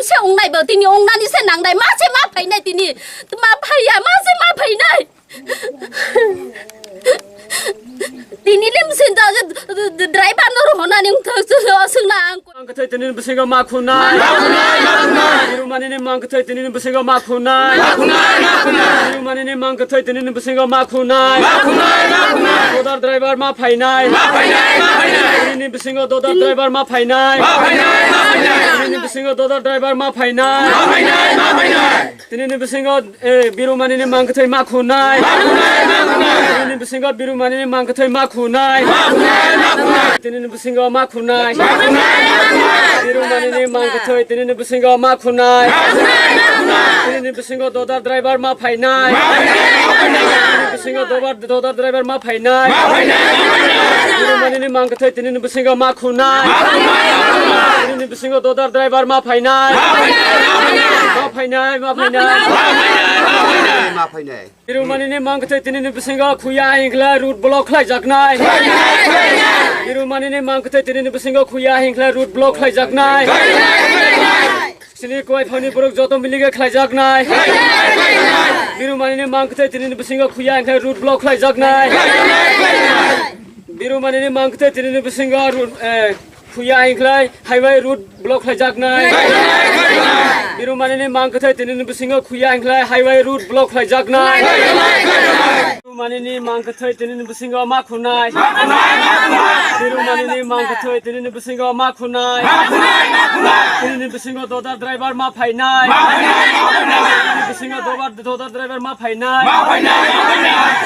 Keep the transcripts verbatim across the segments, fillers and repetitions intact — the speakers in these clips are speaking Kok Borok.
Se wngnai bo tini wngnani se nangnai, ma se ma phainai tini, ma phaiya, ma se ma phainai. Tini lim sin da driver no rohonani wngthok, aswkna ang. Mangkthai tini bisingo ma khunai. Biru manini mangkthai tini bisingo ma khunai. Biru manini mangkthai tini bisingo ma khunai. Dodar driver ma phainai. Tini bisingo dodar driver ma phainai. Tini bisingo dodar driver ma phainai. Tini bisingo, eh, biru manini mangkthai ma khunai. Tini bisingo biru manini mangkthai ma khunai. Tini bisingo ma khunai. Biru manini mangkthai tini bisingo ma khunai. Tini bisingo dodar driver ma phainai. Tini bisingo dodar, dodar driver ma phainai. Biru manini mangkthai tini bisingo ma khunai. Tini bisingo dodar driver ma phainai. Ma phainai, ma phainai. Ma phainai. Biru manini mangkthai tini bisingo khuya hingkhlai road block khlaijaknai. Biru manini mangkthai tini bisingo khuya hingkhlai road block khlaijaknai. Sini kwai phani borok joto milige khlaijaknai. Biru manini mangkthai tini bisingo khuya hingkhlai road block khlaijaknai. Biru manini mangkthai tini bisingo road, eh, khuya hingkhlai highway road block khlaijaknai. Biru manini mangkthai tini bisingo khuya hingkhlai highway road block khlaijaknai. Biru manini mangkthai tini bisingo ma khunai. Biru manini mangkthai tini bisingo ma khunai. Tini bisingo dodar driver ma phainai. Tini bisingo dodar, dodar driver ma phainai.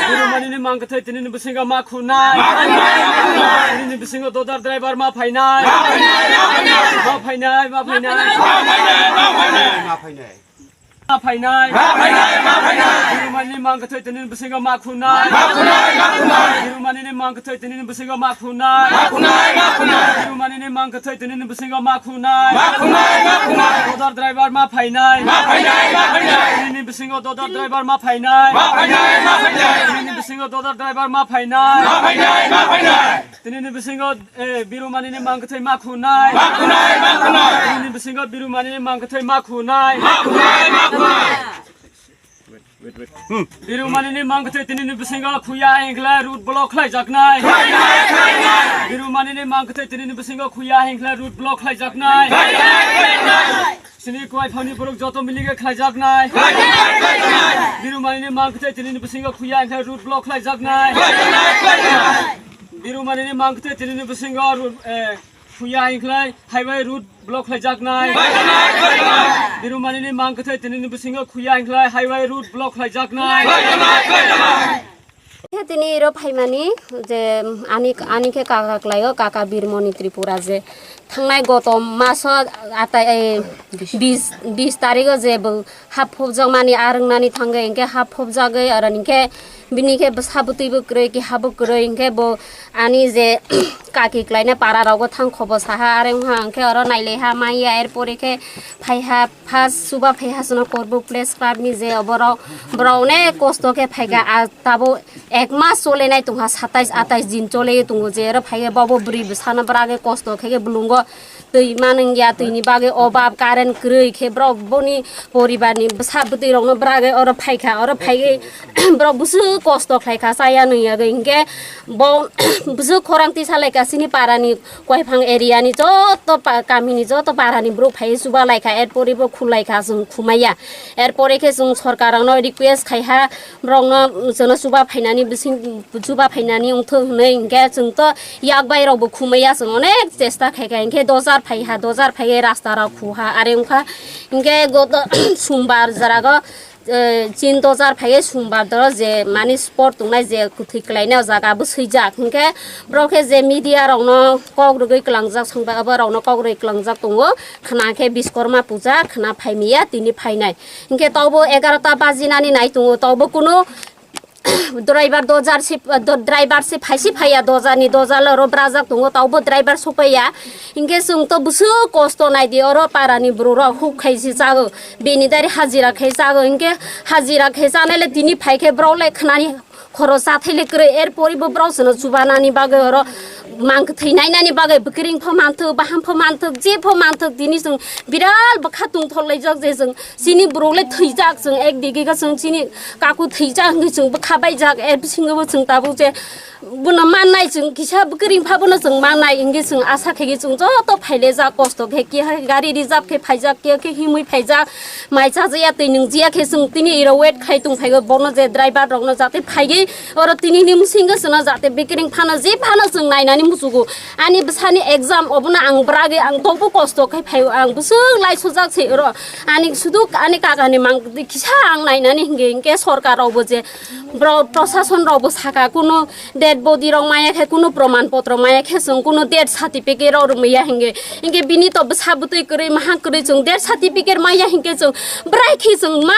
Biru manini mangkthai tini bisingo ma khunai. Tini bisingo dodar driver ma phainai. Ma phainai, ma phainai. Ma phainai. Ma phainai. Ma phainai, ma phainai. Biru manini mangkthai tini bisingo ma khunai. Ma khunai, ma khunai. Biru manini mangkthai tini bisingo ma khunai. Ma khunai, ma khunai. Biru manini mangkthai tini bisingo ma khunai. Ma khunai, ma khunai. Dodar driver ma phainai. Ma phainai, ma phainai. Tini bisingo dodar driver ma phainai. Ma phainai, ma phainai. Tini bisingo dodar driver ma phainai. Ma phainai, ma phainai. Tini ni bisingo, eh, biru manini mangkthai ma khunai. Ma khunai, ma khunai. Tini ni bisingo biru manini mangkthai ma khunai. Ma khunai, ma khunai. Wait, wait, wait. Hmm. Biru manini mangkthai tini ni bisingo khuya hingkhlai road block khlaijaknai. Biru manini mangkthai tini ni bisingo khuya hingkhlai road block khlaijaknai. Sini kwai phani borok joto milige khlaijaknai. Biru manini mangkthai tini ni bisingo khuya hingkhlai road block khlaijaknai. Biru manini mangkthai tini ni bisingo road, eh, khuya hingkhlai highway road block khlaijaknai. Biru manini mangkthai tini ni bisingo khuya hingkhlai highway road block khlaijaknai. Khe tini iro phaimani je ani, ani khe kaka klaio, kaka Birmoni Tripura je thangnai goto maso atai, eh, bis, bis tarigo je bo hap phobjakmani arwngnani thangwi hinkhe hap phobjagwi aro hinkhe bini khe bwsa bwtwi bo kwrwi keha bo kwrwi hinkhe bo ani je kaki klaina para rogo thang khobo saha are wngha hinkhe oro nailaiha manya er pore khe phaiha. First chuba phai ha chwngno Korbuk Press Club ni je oborok borok onek kosto khe phaikha, ah, tabuk ek mas cholenai tongkha, satais atais din chole tongo je oro phaiya bobo bwrwi bwsano bwragwi kosto khe bulungo twi manwngya, twini bagwi obab, current kwrwi khe borok boni poribar ni bwsa bwtwi rokno bwragwi oro phaikha, oro phaiwi borok bwswk kosto khlaikha, chaya nwngyagwi hinkhe bo bwswk khorang tisa laikha chini para ni Koiphang area ni joto pa-, kami ni joto para ni borok phai chuba lai kha, er pore bo khulai kha, chwng khumai ya. Er pore khe chwng sorkar rok no request khai ha, borok no chwngno chuba phainani bising, chuba phainani wngthok hinwi, hinkhe chwng to yak bai rok bo khumai ya, chwng onek chesta khai kha, hinkhe dojar phai ha, dojar phai rasta rok khu ha, are wngkha. Hinkhe goto sombar jora go eh, chin dojar phaiwi sombar doro je mani spot tongnai je kwthwi kwlainai o jaga bo swijak. Hinkhe borok khe je media rokno kok rwgwi kwlangjak, songba abo rokno kok rwgwi kwlangjak tongo. Khna khe Biskorma puja, khna phaimiya, tini phainai. Hinkhe tobo egarota bajinani nai tongo, tobo kunu driver dojar se, do-, driver se phaisi phaiya, dojar ni dojar oro brajak tongo, tobo driver sopaiya. Hinkhe chwng to bwswk kosto naidi, oro para ni borok rok huk khai se chago. Bini dari hajira khe chago, hinkhe hajira khe chanai le tini phai khe borok le khnani khoro chathai le kwrwi, er pore bo borok chwngno chubanani bagwi oro Mang kwthwi nainani bagwi bwkring pho manthok, baham pho manthok, je pho manthok, tini chwng biral bwkha tongthok laijak je chwng chini borok le thwijak, chwng ek digi khe chwng chini kaku thwijak hwnkhe chwng bwkha baijak, er bisingo bo chwng tabuk je bono mannai chwng kisa bwkring pha bono chwng mannai, hwnkhe chwng asa khe chwng joto phailejak kosto khe, keha gari reserve khe phaijak, keha khe himwi phaijak, mai chajaya twi nungjiya khe chwng tini iro wait khai tongphaigo, bono je driver rokno jate phaiwi oro tini ni bwswingo chwngno jate bwkring phano je phano chwng nainani muchugo. Ani bwsani exam obono ang bragwi ang tongbo kosto khai phaio, ang bwswk lai sujak se oro. Ani sudu ani kakani mang kisa ang nainani hingke hingke sorkar rokbo je bro-, prosason rokbo saka kuno dead body rok maya khe, kuno proman potro maya khe, chwng kuno death certificate rok rwmaya hingke, hingke bini to bwsa bwtwi kwrwi maha kwrwi chwng death certificate maya hingke chwng bwrai khe chwng ma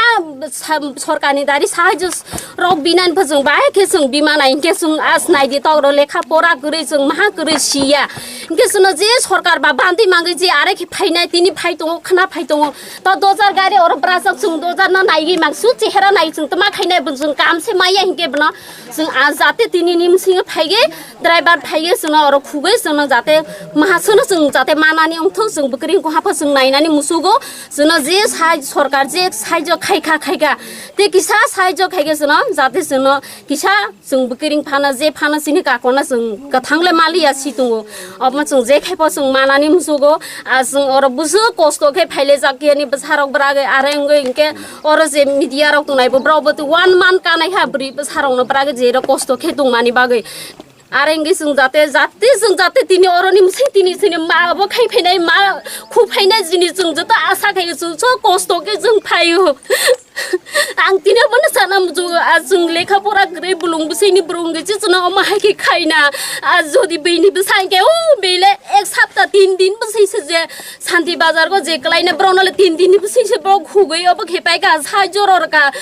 sa-, sorkar ni dari sahajyo rok binani pha chwng bahai khe chwng bima nai hingke chwng as nai di tok ro lekha pora kwrwi chwng maha kwrwi siya hingke chwngno je sorkar ba bandi mangwi je are khe phainai tini phai tongo khna phai tongo. To dojar gari oro brajak chwng dojar no naiwi mangsu chehera nai chwng tma khainai bo chwng kam se maya hingke bono chwng a jate tini ni bwswingo phaige driver phaige chwngno oro khugwi chwngno jate maha sono chwng jate manani wngthok chwng bwkring kuha pho chwng nainani musugo chwngno je sai sorkar je saijo khaikha khaikha te kisa saijo khaige chwngno jate chwngno kisa chwng bwkring phano je phano chini kakona chwng kwthang le maliya si tongo. Omo chwng je khai pho chwng manani musugo. A chwng oro bwswk kosto khe phaile jak yani bwsarok bragwi are wngwi hinkhe oro je media rok tongnai bo brok bo one month kanai ha bwrwi bwsarokno bragwi je oro kosto khe tongmani bagwi. Are wngwi chwng jate jate chwng jate tini oroni bwswk tini chini ma bo khai phainai ma khu phainai jini chwng joto asa khai chwng so kosto khe chwng phaio. Ang tini bono sana muchungo, a chwng lekha pora kwrwi bulung bwswini burung gwi chichino omo hai khe khaina. A jodi bini bwsa hinkhe o bile ek sapta tin din bwswi se je Santi Bazar go je kwlaina borokno le tin din ni bwswi se borok khugwi obo khe paikha, sahajyo rw rwkha.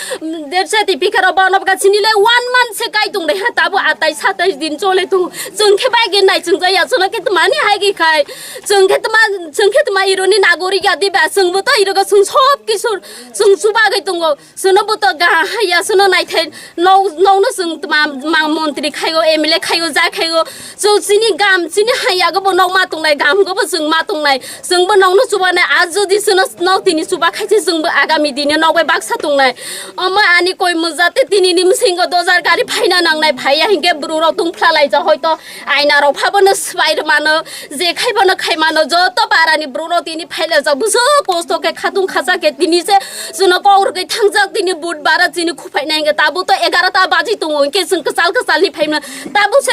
Death certificate rw bono bwkha chini le one month se kai tong reha, tabo atais satais din chole tong. Chwng khe bai ge nai chwng jaya chwng khe tmani hai khe khai. Chwng khe tma, chwng khe tma ironi nagorik ya diba, chwng bo to irogo chwng sob kisur chwng chubagwi tongo. Chwngno bo to ga haya, chwngno naithai, nok, nokno chwng tma, ma montri khaigo, M L A khaigo, ja khaigo. Chwng chini gam, chini haya go bo nok ma tongnai, gam go bo chwng ma tongnai. Chwng bo nokno chubanai, a jodi chwngno nok tini chuba khai se chwng bo agami dini nok bai baksa tongnai. Omo ani koi mujate tini ni bwswingo dojar gari phaina nangnai, phaiya hinkhe bwrwi rok tungphla laijak hoito aina rok pha bono swbai rw mano. Je khai bono khai mano, joto parani borok rok tini phaile jak bwswk kosto khe khatung khacha khe tini se chwngno kok rwgwi thangjak, tini budbar chini khuphainai hinkhe tabuk to egarota baji tongo hinkhe chwng kwchal kwchal ni phaimano tabuk se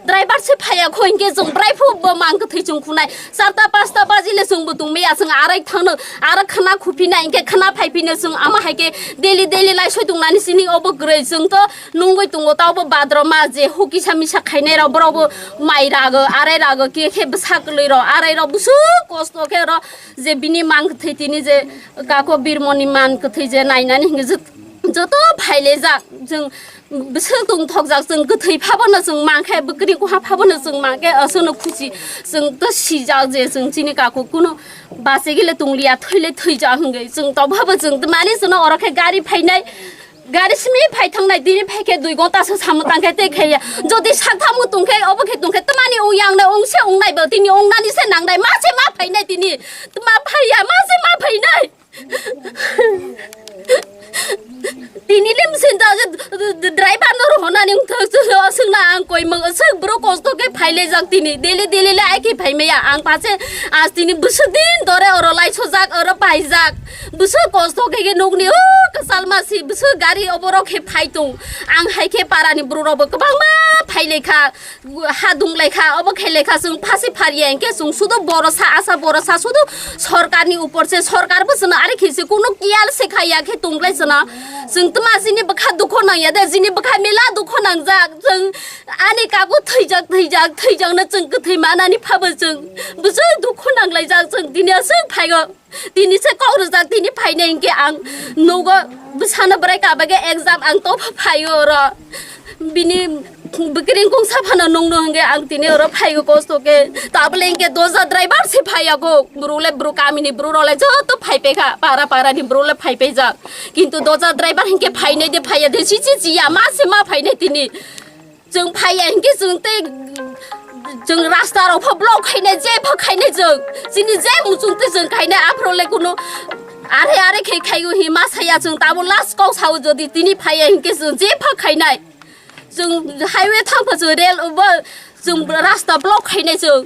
driver se phaiya kho hinkhe chwng bwrai phu bo mang kwthwi chwng khunai charta pasta baji le chwng bo tongmaya chwng arai thangno aro khna khuphinai hinkhe khna phaiphino chwng ama hai khe daily daily lai soi tongnani chini obo kwrwi chwng to nungwi tongo, tabo badroma je hukisa misa khainai rok borok bo mai rago, arai rago, khe khe bwsa kwlwi rok, arai rok bwswk kosto khe oro je bini mang kwthwi tini je kako birmoni mang kwthwi je nainani hinwi jot-, joto phailejak, chwng bwswk tongthokjak, chwng kwthwi phabono chwng mankhe, bwkri kuha phabono chwng mankhe, aswkno khusi chwng to sijak je chwng chini kako kuno bachigile tongliya, thwile thwijak hwngwi chwng tobhabo chwng mani chwngno oro khe gari phainai. Gari simi phai thangnai, tini phai khe dui gonta se samung tang khe tei khaiya. Jodi sak thamung tong khe, obo khe tong khe, tamani ong yang nai, ong se ong nai bo, tini ong nani se nang nai, ma se ma phai nai tini. Ma phai ya, ma se ma phai nai. Tini le mesen da, driver no rohonani ong thok, aswk na ang koi mang, aswk bro kosto khe phai le jak tini. Daily, daily le ai khe phai maya, ang pa se as tini bwswk din dore oro lai sojak, oro paijak. Bwswk kosto khe khe nokni o kwchal ma si bwswk gari oborok khe phai tong. Ang hai khe parani borok rok bo kwbangma phai lai kha, ha dung lai kha, obo khe lai kha, chwng phasi phariya hinkhe chwng sudo borosa asa borosa sudo sorkarni upor se, sorkar bo chwngno ari khe se kuno kiyal se khaiya khe tong lai chwngno. Chwng tma chini bwkha dukho nang ya de, chini bwkha mela dukho nang jak, chwng ani kago thwijak thwijak thwijak no chwng kwthwi manani phabo chwng bwswk dukho nang lai jak, chwng tini aswk phaigo. Tini se kok rwjak, tini phainai hinkhe ang nugo bwsano bwrai kabage exam ang topha phaio oro. Bini bwkring kungsa phano nungno hinkhe ang tini oro phaio kosto khe. Tabole hinkhe doja driver se phaiyago. Borok le borok kamini borok rok le joto phaipaikha. Para para ni borok le phaipaijak. Kintu doja driver hinkhe phainai de phaiya de chichi chiya ma se ma phainai tini. Chwng phaiya hinkhe chwng tei Chwng rasta rok pha block khainai, je pha khainai chwng. Chini je muchung twi chwng khainai, aphro le kuno are are khe khaio hi ma saya chwng, tamo last kok sao jodi tini phaiya hinkhe chwng je pha khainai. Chwng highway thang pha chwng rail bo chwng rasta block khainai chwng.